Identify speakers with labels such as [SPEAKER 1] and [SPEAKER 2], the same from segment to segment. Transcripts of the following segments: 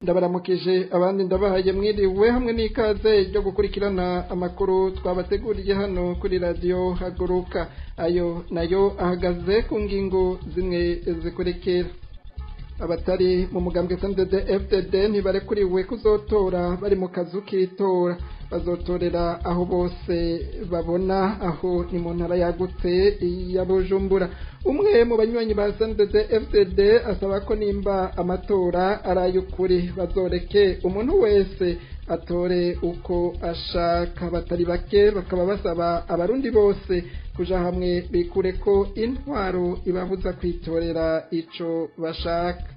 [SPEAKER 1] Ndabaramukije abandi ndabahaye mwiriwe hamwe n'ikaze ryo gukurikirana amakuru twabateguriye hano kuri radio Haguruka. Ayo nayo ahagaze ku ngingo zimwe zikurikira: abatari mu mugambwe CNDD FDD ntibarekuriwe kuzotora bari mu kazu k'itora, bazotorera aho bose babona, aho ni mu ntara yagutse ya Bujumbura. Umwe mu banywanyi ba CNDD FDD asaba ko nimba amatora ari ay'ukuri bazoreke umuntu wese atore uko ashaka. Batari bake bakaba basaba abarundi bose kuja hamwe bikure ko intwaro ibabuza kwitorera ico bashaka.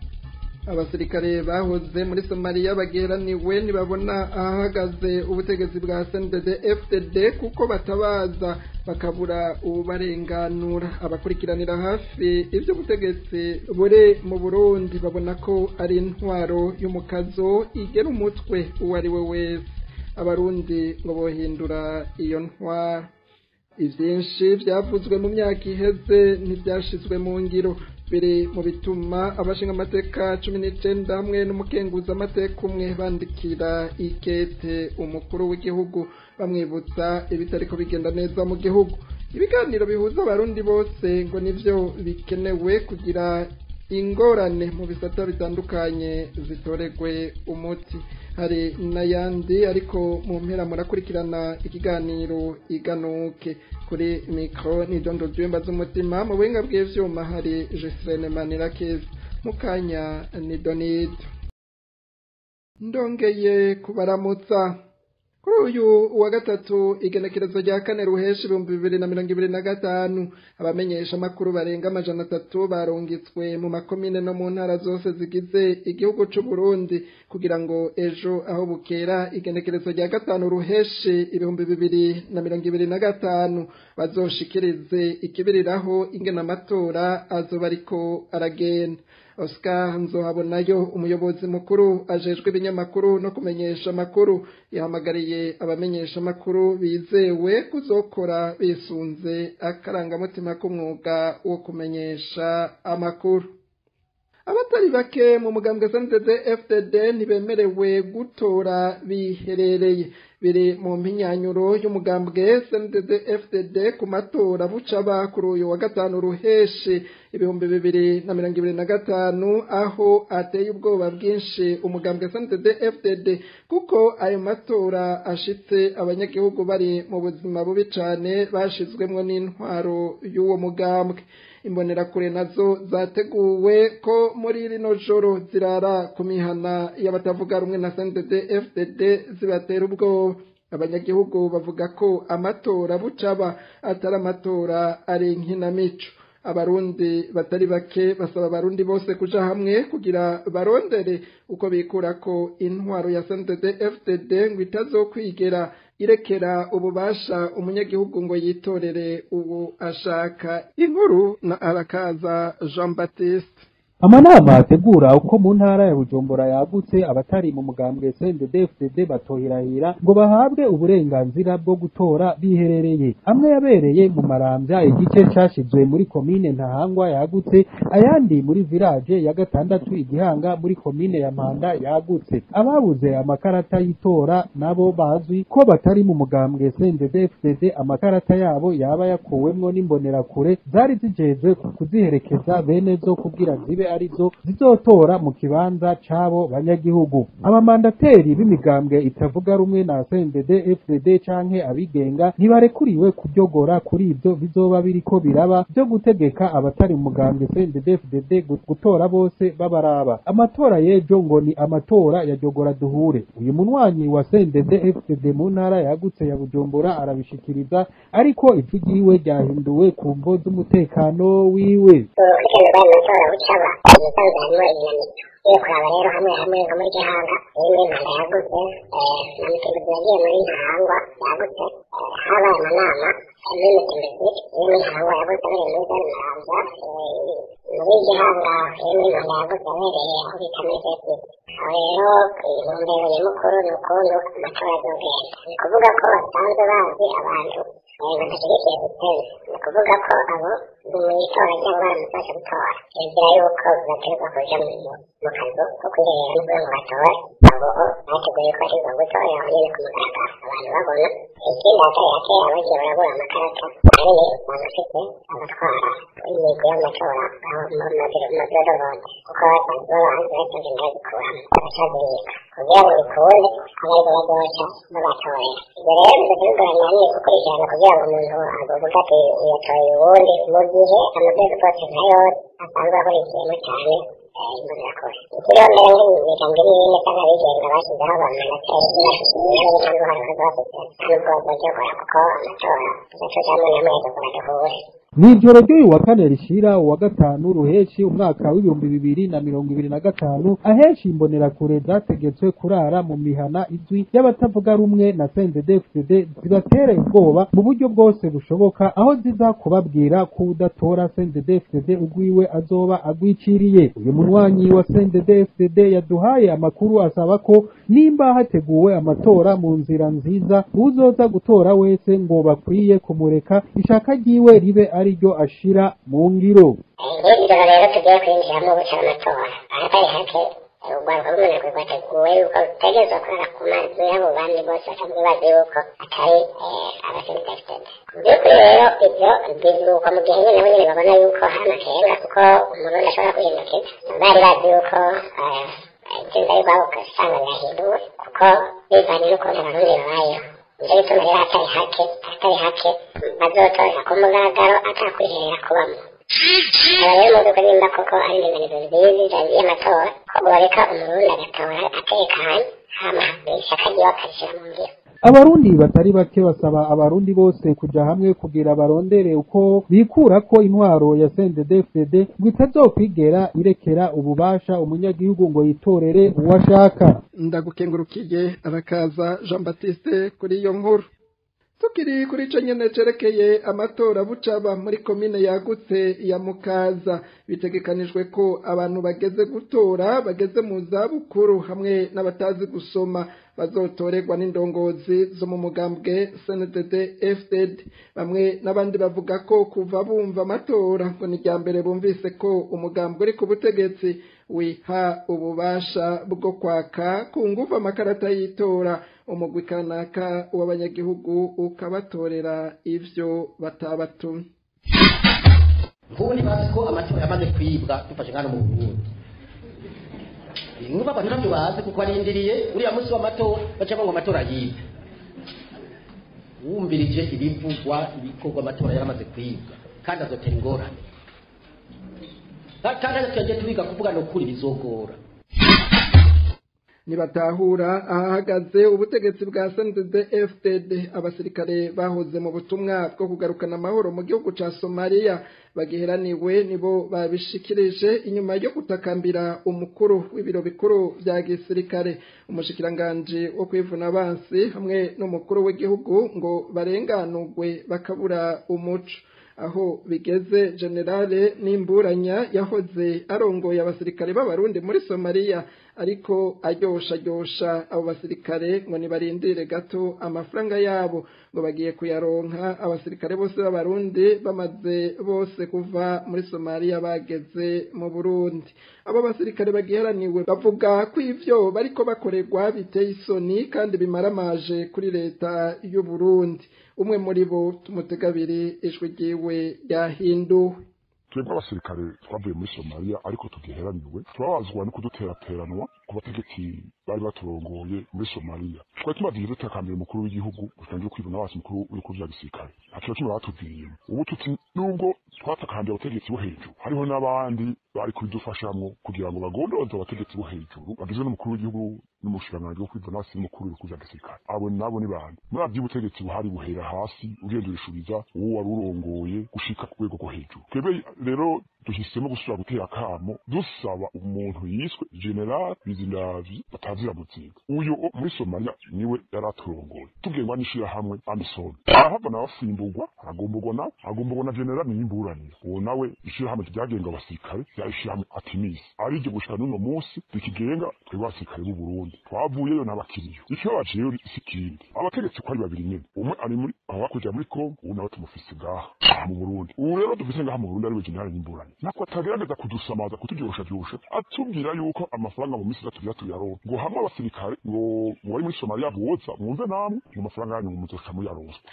[SPEAKER 1] Abasirikare bahoze muri Somalia bageraniwe ntibabona ahahagaze ubutegetsi bwa CNDD FDD kuko batabaza bakabura ubarenganura. Abakurikiranira hafi ivy'ubutegetsi buri mu Burundi babona ko ari intwaro y'umukazo igera umutwe uwo ari we wese. Abarundi ngo bohindura iyo ntwaro. Ivyinshi vyavuzwe mu myaka iheze ntivyashizwe mu ngiro, biri mu bituma abashinga amateka 19 hamwe n'umukenguza amateka umwe bandikira ikete umukuru w'igihugu bamwibutsa ibitariko bigenda neza mu gihugu. Ibiganiro bihuza abarundi bose ngo nivyo bikenewe kugira ingorane mu bisata bitandukanye zitoregwe umuti. Hari n'ayandi, ariko mu mpera murakurikirana ikiganiro Iganuke. Kuri mikro ni Dondo Ryumba z'umutima, mu buhinga bw'ivyuma hari Gislaine Manirakiza, mukanya ni Donito. Ndongeye kubaramutsa. Kuri uyu wa gatatu igenekerezo rya 4 ruheshi 2025, abamenyesha makuru barenga 300 barungitswe mu makomine no mu ntara zose zigize igihugu c'u Burundi kugira ngo ejo aho bukera igenekerezo rya 5 ruheshi 2025 bazoshikirize ikibiriraho ingene amatora azoba ariko aragenda. Oscar Nzohabonayo, umuyobozi mukuru ajejwe ibinyamakuru no kumenyesha amakuru, yahamagariye abamenyesha amakuru bizewe kuzokora bisunze akarangamutima k'umwuga wo kumenyesha amakuru. Abatari bake mu mugambwe CNDD FDD ntibemerewe gutora biherereye, biri mu mpinyanyuro y'umugambwe CNDD FDD ku matora bucaba kuri uyu wa 5 ruheshi 2025, aho ateye ubwoba bwinshi umugambwe CNDD FDD kuko ayo matora ashitse abanyagihugu bari mu buzima bubi cane bashizwemwo n'intwaro y'uwo mugambwe. Imbonerakure nazo zateguwe ko muri rino joro zirara ku mihana y'abatavuga rumwe na CNDD FDD zibatera ubwoba. Abanyagihugu bavuga ko amatora bucaba atari amatora, ari inkinamico. Abarundi batari bake basaba abarundi bose kuja hamwe kugira barondere uko bikura ko intwaro ya CNDD FDD ngo itazokwigera irekera ububasha umunyagihugu ngo yitorere uwo ashaka. Inkuru na Arakaza Jean Baptiste.
[SPEAKER 2] Amanama ategura uko mu ntara ya Bujumbura yagutse abatari mu mugambwe CNDD-FDD batohirahira ngo bahabwe uburenganzira bwo gutora biherereye. Amwe yabereye mu Maramvya, igice cashizwe muri komine Ntahangwa yagutse, ayandi muri village ya 6 Igihanga muri komine ya Mpanda yagutse. Ababuze amakarata y'itora nabo bazwi ko batari mu mugambwe CNDD-FDD, amakarata yabo yaba yakuwemwo n'imbonerakure zari zijejwe kuziherekeza bene zo kugira zibe arizo zizotora mu kibanza c'abo banyagihugu. Abamandateri b'imigambwe itavuga rumwe na CNDD FDD canke abigenga ntibarekuriwe kuryogora kuri ivyo bizoba biriko biraba vyo gutegeka abatari mu mugambwe CNDD FDD gutora bose babaraba. Amatora y'ejo ngo ni amatora ya jogora duhure. Uyu munywanyi wa CNDD FDD mu ntara yagutse ya Bujumbura arabishikiriza, ariko ijwi ryiwe ryahinduwe ku mvo z'umutekano wiwe.
[SPEAKER 3] Iyo kuraba rero hamwe hamwe nko muri Gihanga iri muri Mpanda yagutse, na Mutimbuzi yagiye muri Ntahangwa yagutse, habaye amanama muri Mutimbuzi iri muri Ntahangwa yagutse abereye muri zone Maramvya, muri Gihanga iri muri Mpanda yagutse abereye aho bita muri Zesite. Aho rero intumbero nyamukuru ni ukuntu amatora azogenda, ni ukuvuga ko basanzwe bazi abantu Badashyigikiye sisiteme, ni ukuvuga ko abo mu itora cyangwa baramutse baje gutora, kirazira yuko bategerezwa kuja mu kazu ko kwiherera no kugira ngo batore. Abo bateguye ko bategerezwa gutorera aho nyene ku mugaragaro abantu babona. Ikindi, ahatari hake abagiye barabura amakarata, ahanini usanga afite abatwara imigwi y'amatora mu mabiro de vote, kuko basanzwe babazi, batagenda bazikuramo bagaca bazibika kugira ngo bikunde abe aribo bazoca babatorera. Ibyo rero bizoca bigorana nyine gukurikirana kugira ngo umuntu avuge ati yatoye uwundi, mu gihe amabiro de vote nka yose asanzwe ahurikiyemo cyane imbonerakure. Ikiriho mbere nk'imigambwe imwe imwe canke abigenga bashizeho abamandateri, nabo nta n'uruhare baza bafite, nta n'ubwo bazovyokora, kuko amatora tuza tujamwo namwe tugura duhure.
[SPEAKER 2] Mw'ijoro ry'uyu wa kane rishira uwa gatanu ruheshi umwaka w'2025, ahenshi imbonerakure zategetswe kurara mu mihana izwi y'abatavuga rumwe na CNDD-FDD, zibatere ubwoba mu buryo bwose bushoboka, aho ziza kubabwira ko udatora CNDD-FDD ugwiwe azoba agwiciriye. Uyu munywanyi wa CNDD-FDD yaduhaye amakuru asaba ko nimba hateguwe amatora mu nzira nziza, uzoza gutora wese ngo bakwiye kumureka ishaka ryiwe ribe ariryo ashira mu ngiro.
[SPEAKER 3] Nk'iri joro rero tugiye kwinjiramo buca amatora, ahatari hake urwaruka rw'umunaniro rwateguwe yuko rutegerezwa kurara ku mazu y'abo bandi bose basanzwe bazi yuko atari abasenitefitedi. Mu by'ukuri rero ibyo bivuka mu gihe nyine nabo nyine babona yuko hari amakenga, kuko umurundi ashobora kwihindukiza. Bari bazi yuko intsinzi ari rwabo, ugasanga birahinduwe kuko bivanye n'ukuntu abarundi babayeho. Nicyo gituma rero ahatari hake bazotorera ku mugaragaro atakwiherera kubamo. Aba rero mu by'ukuri nimba koko ari indinganizo nziza y'amatora, ko boreka umurundi agatora atekanye, hama ishyaka ryiwe akarishyira mu ngiro.
[SPEAKER 2] Abarundi batari bake basaba abarundi bose kuja hamwe kugira barondere uko bikura ko intwaro ya CNDD-FDD ngo itazokwigera irekera ububasha umunyagihugu ngo yitorere uwo ashaka.
[SPEAKER 1] Ndagukengurukiye arakaza Jean Baptiste kuri iyo nkuru. Tukiri kuri ico nyene cerekeye amatora, bucaba muri komine yagutse ya Mukaza, bitegekanijwe ko abantu bageze gutora, bageze mu zabukuru hamwe n'abatazi gusoma bazotorerwa n'indongozi zo mu mugambwe CNDD FDD. Bamwe n'abandi bavuga ko kuva bumva amatora ngo ni irya mbere bumvise ko umugambwe uri ku butegetsi wiha ububasha bwo kwaka ku nguvu amakarata y'itora umugwi kanaka w'abanyagihugu, ukabatorera ivyo batabatumye.
[SPEAKER 4] Nk'ubu ntibazi ko amatora yamaze kwibwa, dufashe nk'hano mu Burundi. Nk'ubu abantu ntabyo bazi, kuko barindiriye uriya munsi w'amatora baca ngo amatora yibwe. Wumvirije ibivugwa, ibikorwa, amatora yaramaze kwibwa kandi azotera ingorane, kandi tugiye tubiga kuvugana ukuri bizogora.
[SPEAKER 1] Nibatahura ahahagaze ubutegetsi bwa CNDD FDD. Abasirikare bahoze mu butumwa bwo kugarukana amahoro mu gihugu ca Somalia bagiheraniwe nibo babishikirije inyuma yo gutakambira umukuru w'ibiro bikuru vya gisirikare, umushikiranganje wo kwivuna abansi hamwe n'umukuru w'igihugu ngo barenganurwe bakabura umuco. Aho bigeze, generale Nimburanya yahoze arongoye abasirikare b'abarundi muri Somalia ariko aryosharyosha abo basirikare ngo nibarindire gato, amafaranga yabo ngo bagiye kuyaronka abasirikare bose b'abarundi bamaze bose kuva muri Somalia bageze mu Burundi. Abo basirikare bagiheraniwe bavuga ko ivyo bariko bakorerwa biteye isoni kandi bimaramaje kuri leta y'u Burundi. Umwe muri bo tumutegabiri, ijwi ryiwe ryahinduwe.
[SPEAKER 5] Twebwe abasirikare twavuye muri Somaliya ariko tugiheraniwe, turabazwa no kuduterateranwa ku bategetsi bari baturongoye muri Somaliya. Twari tumaze igihe dutakambira umukuru w'igihugu utangiye kwivuna basi, umukuru w'ibikuru vya gisirikare, nta kintu kimwe batubwiyemo. Ubu tuti nubwo twatakambiye abategetsi bo hejuru, hariho n'abandi bari kubidufashamwo kugira ngo bagondoze abategetsi bo hejuru bagizwe n'umukuru w'igihugu n'umushikiranganji wo kwivuna basi n'umukuru w'ibikuru vya gisirikare. Abo nabo ni bande? Muravye ubutegetsi buhari buhera hasi, ugenda urishuriza uwo wari urongoye gushika ku rwego rwo hejuru. Twebwe rero Duhisemo gusubira gutera akamo dusaba umuntu yiswe General Bizindavyi batazira muzinga. Uyo muri Somalia niwe yaraturongoye, tubwirwa n'ishirahamwe Amison. Arahava nawe asimburwa, aragomborwa nawe, agomborwa na General Nimburanira. Uwo nawe ishirahamwe ryagenga abasirikare ryari ishirahamwe Atimis, ariryo gushika n'uno munsi rikigenga twebwe abasirikare b'u Burundi. Twavuyeyo n'abakiriyo. Ikibabaje rero si ikindi, abategetsi ko ari babiri nyene, umwe ari muri aho hakurya muri Congo, uwu nawe tumufise ngaha mu Burundi. Ubu rero dufise ngaha mu Burundi ariwe General Nimburanira, nako atagerageza kudusamaza, kuturyoshyaryosha, atubwira yuko amafaranga mu minsi itatu tuyaronka, ngo hamwe abasirikare ngo bari muri Somalia boza mwumve namwe ngo amafaranga yanyu muzoca muyaronswa.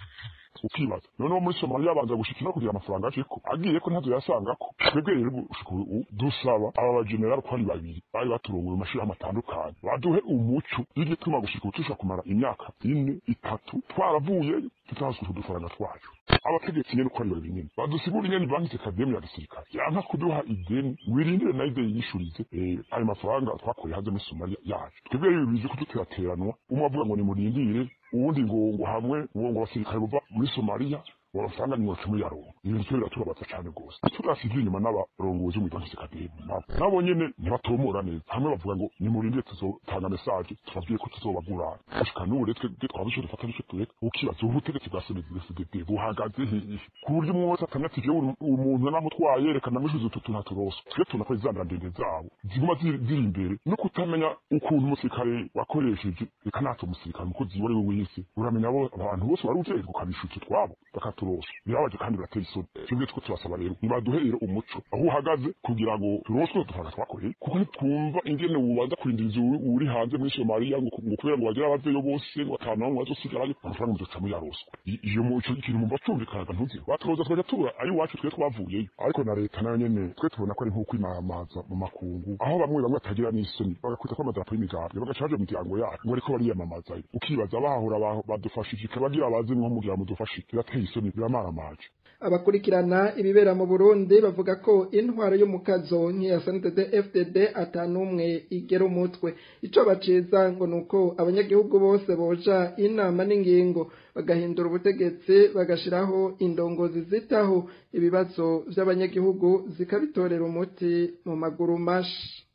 [SPEAKER 5] Ukibaza noneho muri Somalia abanza gushika no kugira amafaranga ashiko agiye ko ntazo yasangako. Twebwe rero gushika ubu dusaba aba bageneral ko ari babiri bari baturongoye mu mashirahamwe atandukanye baduhe umuco y'igituma gushika ubu tushobora kumara imyaka 4, 3 twaravuyeyo tutahasuka udufaranga twacu. Abategetsi nyene uko ari babiri nyene badusigura ingene banki kademu ya gisirikare yanka kuduha ideni, wirindire nayo ideni yishurize ayo mafaranga twakoreye hanze muri Somalia yacu. Twebwe rero bizi kuduterateranwa, umwe avuga ngo nimurindire, uwundi ngo hamwe ngo abasirikare bava muri Somalia amafaranga ni mwacu muyaronka. Ibintu twe biratubabaza cane gose. Tudasize inyuma n'abarongozi mu banki kademu nabo nyene ntibatomora neza, hamwe bavuga ngo nimurindire tuzotanga message tubabwiye ko tuzobagurana. Gushika n'ubu rero twebwe twabuze dufata nico tureka. Ukibaza ubutegetsi bwa CNDD-FDD buhagaze hehe, ku buryo umwe wese atamenya ati jewe umuntu namutwaye yerekana mwishuze utu tuntu turose. Twe tunakora izandara ndende zabo ziguma ziri imbere no kutamenya ukuntu umusirikare wakoresheje. Reka natwe umusirikare umukozi uwo ari we wese uramenya abo abantu bose wari ujejwe ukabishuka utwabo bakaturosha. Birabaje kandi birateye isoni. Twebwe two turasaba rero nibaduhe rero umuco aho uhagaze kugira ngo turonswe udufaranga twakoreye, kuko ntitwumva ingene wubanza kurindiriza uri hanze muri Somalia ngo kubera ngo bagere abaveyo bose ngo batanu bamwe bazosigarayo amafaranga muzoca muyaronswa. Iyo mu ico kintu mumva cumvikanaga ntuzi batoza twaja tubura ari iwacu twe twavuyeyo. Ariko na leta nayo nyene twe tubona ko ari nko kwimamaza mu makungu, aho bamwe bamwe batagira n'isoni bagakwita ko amadarapo y'imigambwe bagaca baja mu miryango yacu ngo ariko bariyamamaza. Ukibaza bahora badufashije bagira abazi nko mugira mudufashije, birateye isoni, biramaramaje.
[SPEAKER 1] Abakurikirana ibibera mu Burundi bavuga ko intwaro y'umukazo nk'iya CNDD-FDD atanumwe igera umutwe. Ico baciza ngo nuko abanyagihugu bose boja inama n'ingingo bagahindura ubutegetsi, bagashiraho indongozi zitaho ibibazo vy'abanyagihugu zikabitorera umuti mu maguru mashi.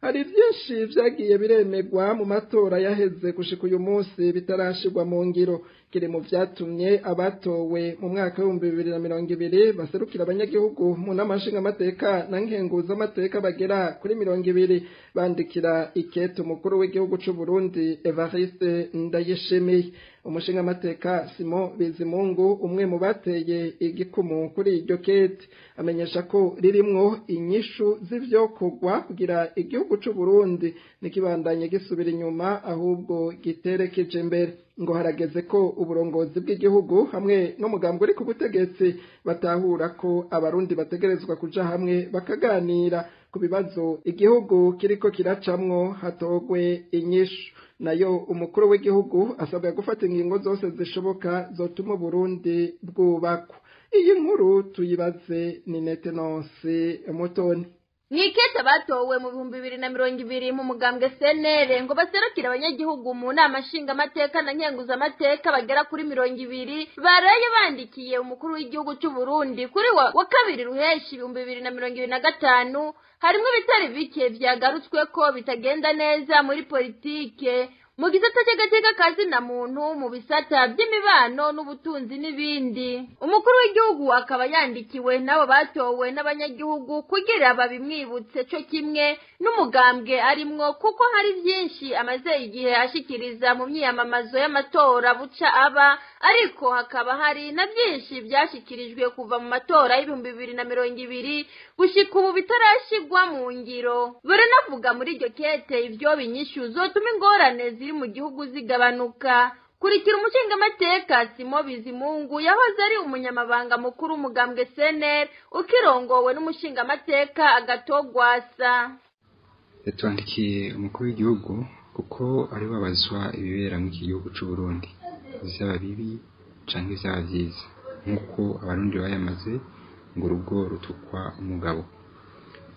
[SPEAKER 1] Hari byinshi vyagiye biremegwa mu matora yaheze gushika uyu munsi bitarashirwa mu ngiro, kiri mu vyatumye abatowe mu mwaka w'ibihumbi 2020 baserukira abanyagihugu mu nama nshingamateka na nkenguzamateka bagera kuri 20 bandikira ikete umukuru w'igihugu c'u Burundi Evariste Ndayishimiye. Umushingamateka Simon Bizimungu, umwe mu bateye igikumu kuri iryo kete, amenyesha ko ririmwo inyishu z'ivyokorwa kugira igihugu c'u Burundi nikibandanye gisubira inyuma ahubwo giterekeje imbere. Ngo harageze ko uburongozi bw'igihugu hamwe n'umugambwe uri ku butegetsi batahura ko abarundi bategerezwa kuja hamwe bakaganira ku bibazo igihugu kiriko kiracamwo hatogwe inyishu. Nayo umukuru w'igihugu asabwa gufata ingingo zose zishoboka zotuma Burundi bwubakwa. Iyi nkuru tuyibaze ni Netenonse Mutoni.
[SPEAKER 6] Nikete batowe mu 2020 mu mugambwe CNL ngo baserukira abanyagihugu mu nama nshingamateka na nkenguzamateka bagera kuri 20 baraye bandikiye umukuru w'igihugu cy'u Burundi kuri wa kabiri ruheshi 2025. Harimo ibitari bike vyagarutswe ko bitagenda neza muri politike, mu gisata cy'agateka kazi na muntu, mu bisata by'imibano n'ubutunzi n'ibindi. Umukuru w'igihugu akaba yandikiwe n'abo batowe n'abanyagihugu kugira babimwibutse cyo kimwe n'umugambwe arimwo, kuko hari byinshi amaze igihe ashikiriza mu myiyamamazo y'amatora buca aba, ariko hakaba hari na byinshi byashikirijwe kuva mu matora y'ibihumbi 2020 gushika ubu bitarashigwa mu ngiro. Baranavuga muri iryo kete ivyo binyishu zotuma ingorane ziri mu gihugu zigabanuka. Kurikira umushingamateka Simon Bizimungu yahoze ari umunyamabanga mukuru umugambwe CNL ukirongowe n'umushingamateka Agatogwasa.
[SPEAKER 7] Yatwandikiye umukuru w'igihugu kuko ari wabazwa ibibera mu gihugu c'u Burundi, vyaba bibi canke vyaba vyiza, nk'uko abarundi bayamaze ngo urugo rutukwa umugabo.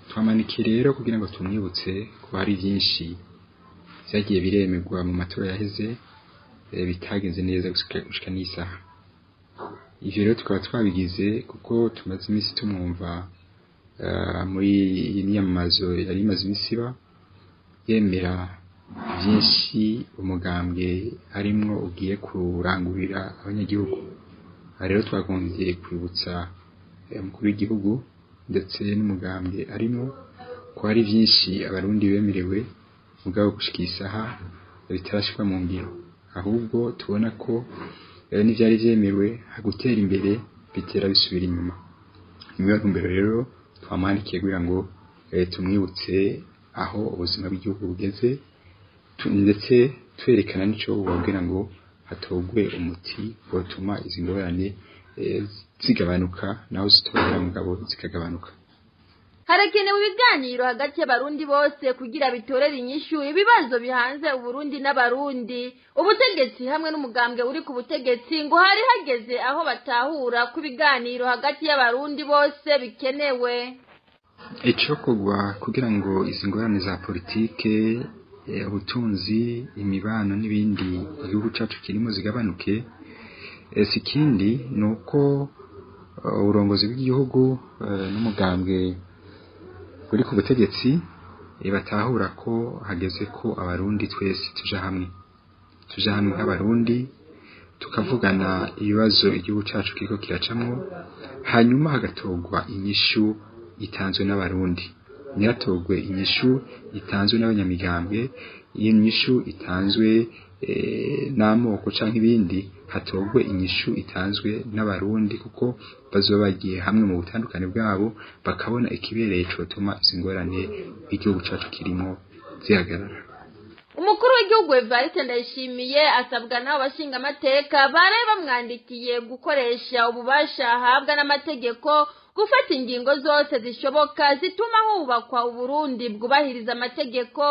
[SPEAKER 7] Twamanikiye rero kugira ngo tumwibutse ko hari byinshi vyagiye biremegwa mu matora yaheze bitagenze neza gushika n'isaha. Ivyo rero tukaba twabigize kuko tumaze iminsi tumwumva muri iyi myamamazo yari imaze iminsi iba, yemera byinshi umugambwe arimwo ugiye kurangurira abanyagihugu. Aha rero twagombye kwibutsa umukuru w'igihugu ndetse n'umugambwe arimwo ko hari byinshi abarundi bemerewe mugabo gushika isaha bitarashikwa mu ngiro, ahubwo tubona ko n'ivyari vyemewe gutera imbere bitera bisubira inyuma. Niyo ntumbero rero twamwandikiye kugira ngo tumwibutse aho ubuzima bw'igihugu bugeze, ndetse twerekana n'ico wabwira ngo hatogwe umuti wotuma izi ngorane zigabanuka, naho zitorera mugabo zikagabanuka.
[SPEAKER 6] Harakenewe ibiganiro hagati y'abarundi bose kugira bitorere inyishu ibibazo bihanze Uburundi n'abarundi. Ubutegetsi hamwe n'umugambwe uri ku butegetsi ngo hari hageze aho batahura ko ibiganiro hagati y'abarundi bose bikenewe.
[SPEAKER 7] Icokorwa kugira ngo izi ngorane za politike, ubutunzi, imibano n'ibindi igihugu cacu kirimo zigabanuke, si ikindi ni uko uburongozi bw'igihugu n'umugambwe uri ku butegetsi batahura ko hageze ko abarundi twese tuja hamwe nk'abarundi tukavugana ibibazo igihugu cacu kiriko kiracamwo, hanyuma hagatorwa inyishu itanzwe n'abarundi, ntihatogwe inyishu itanzwe n'abanyamigambwe, iyo nyishu itanzwe n'amoko canke ibindi, hatogwe inyishu itanzwe n'abarundi, kuko bazoba bagiye hamwe mu butandukane bwabo bakabona ikibereye cotuma izi ngorane igihugu cacu kirimo zihagarara.
[SPEAKER 6] Umukuru w'igihugu Evariste Ndayishimiye asabwa n'abo bashingamateka baraye bamwandikiye gukoresha ububasha ahabwa n'amategeko gufata ingingo zose zishoboka zituma hubakwa Uburundi bwubahiriza amategeko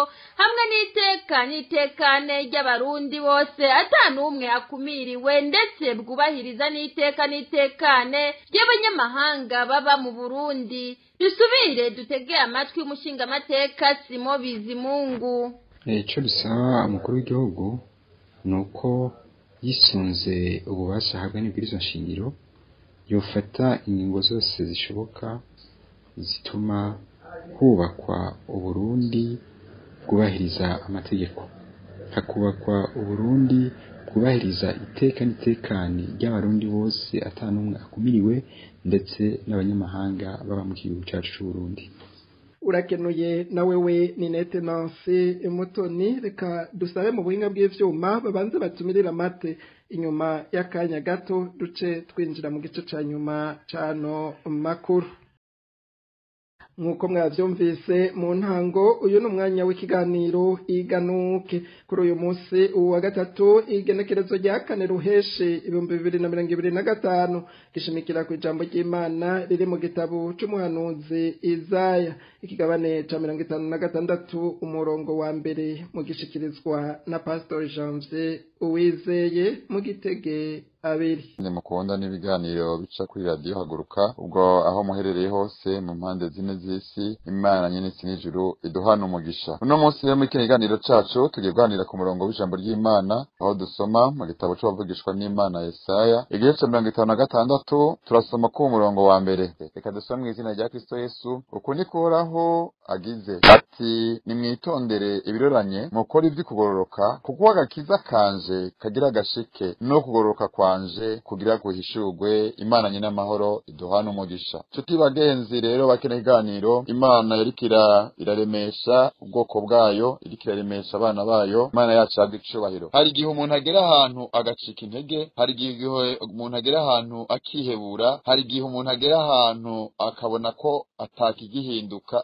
[SPEAKER 6] hamwe n'iteka n'itekane ry'abarundi bose ata n'umwe akumiriwe, ndetse bwubahiriza n'iteka n'itekane ry'abanyamahanga baba mu Burundi. Dusubire dutege amatwi umushingamateka Simon Bizimungu.
[SPEAKER 7] Ico dusaba umukuru w'igihugu ni uko yisunze ububasha ahabwa n'ibwirizwa nshingiro, yofata ingingo zose zishoboka zituma hubakwa Uburundi bwubahiriza amategeko, hakubakwa Uburundi bwubahiriza iteka n'itekane ry'abarundi bose ata n'umwe akumiriwe, ndetse n'abanyamahanga baba mu gihugu cacu c'Uburundi.
[SPEAKER 1] Urakenuye na wewe Ninete Nancy Mutoni. Reka dusabe mu buhinga bw'ivyuma babanze batumirira amate, inyuma y'akanya gato duce twinjira mu gice ca nyuma cano makuru. Nk'uko mwavyumvise mu ntango, uyu ni umwanya w'ikiganiro Iganuke. Kuri uyu munsi uwa gatatu, igenekerezo rya 4 Ruheshi 2025, gishimikira ku ijambo ry'Imana riri mu gitabo c'umuhanuzi Izaya, ikigabane ca 56 umurongo wa mbere, mu gishikirizwa na Pastor Janvier Uwizeye mu Gitege abiri.
[SPEAKER 8] Mukunda n'ibiganiro bica kuri radio Haguruka, ubwo aho muherereye hose mu mpande zine z'isi, Imana nyene isi n'ijuru iduhana umugisha. Uno munsi rero muri kino kiganiro cacu tugiye kuganira ku murongo w'ijambo ry'Imana, aho dusoma mu gitabo c'abavugishwa n'Imana Yesaya igice ca 56, turasoma ku murongo wa mbere. Reka dusome mu izina rya Kristo Yesu. Uku niko Uhoraho agize ati: nimwitondere ibiroranye, mukore ivy'ukugororoka, kuko agakiza kanje kagira agashike, no kugororoka kwanje kugira guhishurwe. Imana nyine amahoro iduhana umugisha. Nshuti bagenzi rero bakene iganiro, Imana yarikira iraremesha ubwoko bwayo, irikira iraremesha abana bayo. Imana yacu yabwa icubahiro. Hari igihe umuntu agera ahantu agacika intege, hari igihe umuntu agera ahantu akihebura, hari igihe umuntu agera ahantu akabona ko atakigihinduka,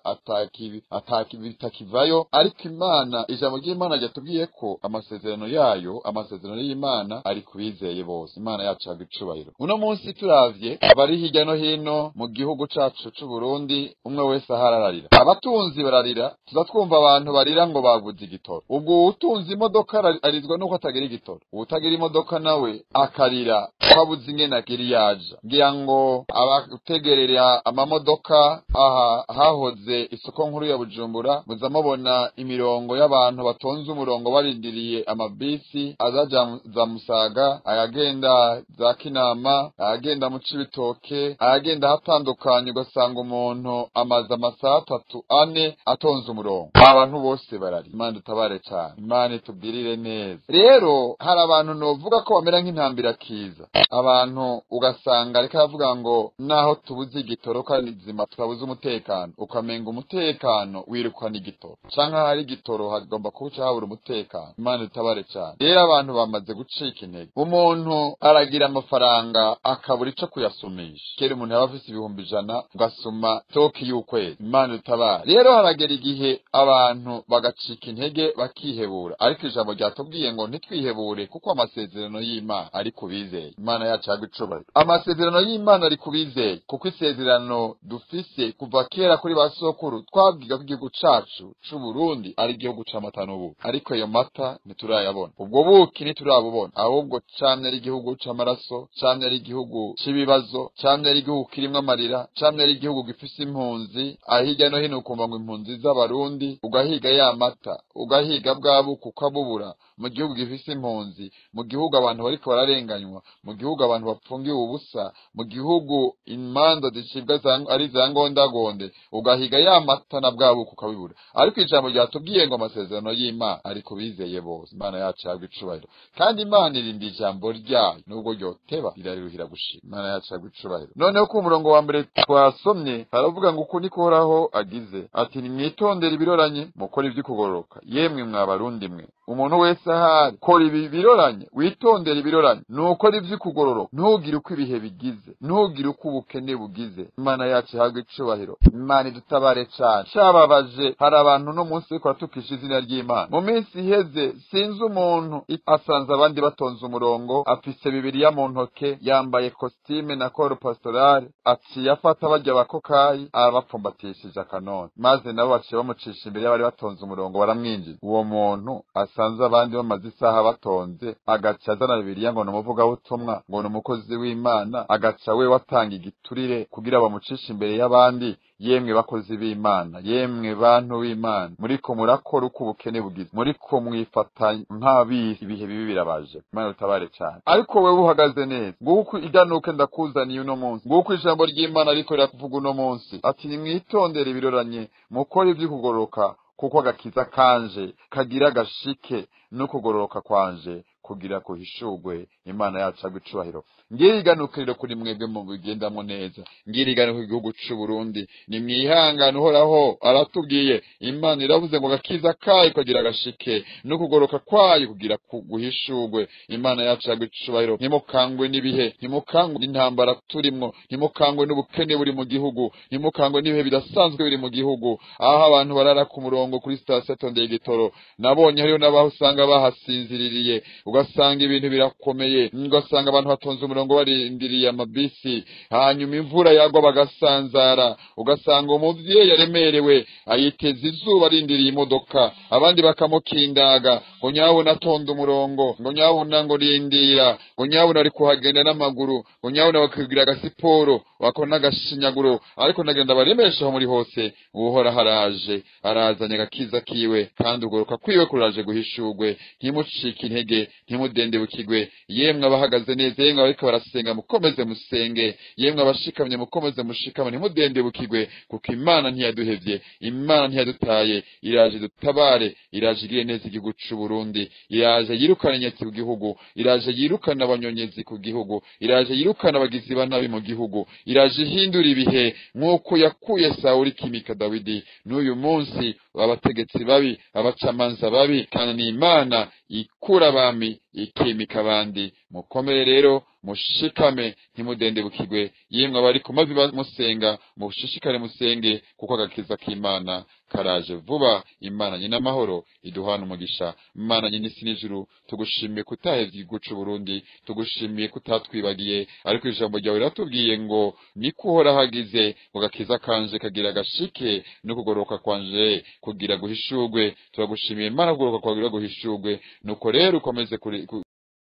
[SPEAKER 8] atakivayo. Ariko Imana, ijambo ry'Imana ryatubwiye ko amasezerano yayo, amasezerano y'Imana ari kubizeye bose. Imana yacu yabwa icubahiro. Uno munsi turavye abari hirya no hino mu gihugu cacu c'u Burundi, umwe wese ahararira. Abatunzi bararira, tuza twumva abantu barira ngo babuze igitoro. Ubwo utunze imodoka arizwa nuko atagira igitoro, utagira imodoka nawe akarira Twabuze ingene agiri yaja, ngira ngo abategerera amamodoka aha hahoze isoko nkuru ya Bujumbura, muza mubona imirongo y'abantu batonze umurongo barindiriye amabisi azaja za Musaga, ayagenda za Kinama, ayagenda mu Cibitoke, ayagenda hatandukanye, ugasanga umuntu amaze amasaha 3 4 atonze umurongo. Abantu bose barari. Imana dutabare cyane, Imana itubwirire neza. Rero hari abantu novuga ko bamera nk'intambira kiza, abantu ugasanga ariko aravuga ngo naho tubuze igitoro kandi nzima twabuze umutekano, ukamenga umutekano wirukana igitoro, canke hari igitoro hagomba kuca habura umutekano. Imana itabare cyane. Rero abantu bamaze gucika intege, umuntu aragira amafaranga akabura ico kuyasumisha. Kera umuntu yaba afise 100,000 ugasuma toki y'ukwezi. Imana itabare. Rero haragera igihe abantu bagacika intege bakihebura, ariko ijambo ryatubwiye ngo ntitwihebure kuko amasezerano y'Imana ari kubizeye. Imana yacu yagicubahiro. Amasezerano y'Imana ari kubizeye, kuko isezerano dufise kuva kera kuri basokuru twabwiga ko igihugu cacu c'u Burundi ari igihugu c'amata n'ubuki, ariko ayo mata ntiturayabona, ubwo buki ntiturabubona, ahubwo camye ari igihugu c'amaraso, camye ari igihugu c'ibibazo, camye ari igihugu kirimwo amarira, camye ari igihugu gifise impunzi ahirya no hino, ukumva ngo impunzi z'Abarundi, ugahiga ya mata, ugahiga bwa buki ukabubura mu gihugu gifise impunzi, mu gihugu abantu bariko bararenganywa, mu gihugu abantu bapfungiwe ubusa, mu gihugu imanza zicibwa ari za ngondagonde, ugahiga ya mata na bwa buki ukabibura. Ariko ijambo ryatubwiye ngo amasezerano y'Imana ari kubizeye bose. Imana yacu yagwa icubahiro, kandi Imana irinda ijambo ryayo nubwo ryoteba riraruhira gushika. Imana yacu yagwa icubahiro. Noneho ku murongo wa mbere twasomye haravuga ngo uku niko Uhoraho agize ati nimwitondere ibiroranye mukora ivy'ukugororoka, yemwe mwa Barundi mwe. Umuntu wese ahari kora ibi biroranye, witondere ibiroranye, nukora ivy'ukugororoka, ntugire uko ibihe bigize, ntugire uko ubukene bugize. Imana yacu ihabwe icubahiro, Imana idutabare cane. Cababaje hari abantu no munsi bariko baratukisha izina ry'Imana. Mu minsi iheze sinzi umuntu asanze abandi batonze umurongo, afise Bibiliya mu ntoke, yambaye kositime na koro pastorale, aciye afata barya bakokayi arabapfumbatishije akanone, maze nabo baciye bamucisha imbere y'abari batonze umurongo baramwinjiza. Uwo muntu asanze abandi bamaze isaha batonze, agaca azana Bibiliya ngo ni umuvugabutumwa, ngo ni umukozi w'Imana, agaca we watanga igiturire kugira bamucishe imbere y'abandi. Yemwe bakozi b'Imana, yemwe bantu b'Imana, muriko murakora uko ubukene bugize, muriko mwifata nk'abisi, ibihe bibi birabaje. Imana utabare cyane. Ariko wewe uhagaze neza, nguko iganuke ndakuzaniye uno munsi, nguko ijambo ry'Imana ariko rirakuvuga uno munsi ati nimwitondere ibiroranye mukore ivy'ukugororoka, kuko agakiza kanje kagira gashike n'ukugororoka kwanje kugira kuhishurwe. Imana yacu agwe icubahiro. Ngira iganukiriro kuri mwebwe mu bigendamo neza, ngira iganuka igihugu c'u Burundi, nimwihangane. Uhoraho aratubwiye, Imana iravuze ngo agakiza kayo kagira gashike n'ukugoroka kwayo kugira guhishurwe. Imana yacu agwe icubahiro. Ntimukangwe n'ibihe, ntimukangwe n'intambara turimwo, ntimukangwe n'ubukene buri mu gihugu, ntimukangwe n'ibihe bidasanzwe biri mu gihugu, aho abantu barara ku murongo kuri sitasiyo atondeye igitoro. Nabonye hariyo n'abaho usanga bahasinziririye, ugasanga ibintu birakomeye, ugasanga abantu batonze umurongo barindiriye amabisi, hanyuma imvura yagwa bagasanzara, ugasanga umuvyeyi aremerewe ayiteza izuba arindiriye imodoka, abandi bakamukindaga ngo nyabuna atonda umurongo, ngo nyabuna ngo rindira, ngo nyabuna ari kuhagenda n'amaguru, ngo nyabuna bakigira agasiporo bakora n'agashinyaguro. Ariko ndagenda baremesha aho muri hose, Uhoraho araje, arazanye agakiza kiwe, kandi ugoroka kwiwe kuraje guhishurwe. Ntimucike intege, ntimudendebukirwe. Yemwe abahagaze neza, yemwe abariko barasenga mukomeze musenge, yemwe abashikamye mukomeze mushikame, ntimudendebukirwe, kuko Imana ntiyaduhevye, Imana ntiyadutaye. Iraje dutabare, iraje igire neza igihugu c'u Burundi, iraje yirukane inyatsi ku gihugu, iraje yirukane abanyonyezi ku gihugu, iraje yirukane abagizi ba nabi mu gihugu, iraje ihindura ibihe nk'uko yakuye Sawuli ikimika Dawidi. N'uyu munsi abategetsi babi, abacamanza babi, kandi ni Imana ikura abami ikimika abandi. Mukomere rero, mushikame, ntimudendebukirwe. Yemwe abari ku mavi musenga, mushishikare musenge, kuko agakiza k'Imana karaje vuba. Imana nyina amahoro iduhana umugisha. Imana nyina isi n'ijuru, tugushimiye kutahevye igihugu c'u Burundi, tugushimiye kutatwibagiye, ariko ijambo ryawe riratubwiye ngo niko Uhoraho agize, ngo agakiza kanje kagira gashike n'ukugororoka kwanje kugira guhishurwe. Turagushimiye Imana, kugororoka kwawe kugira guhishurwe. Nuko rero ukomeze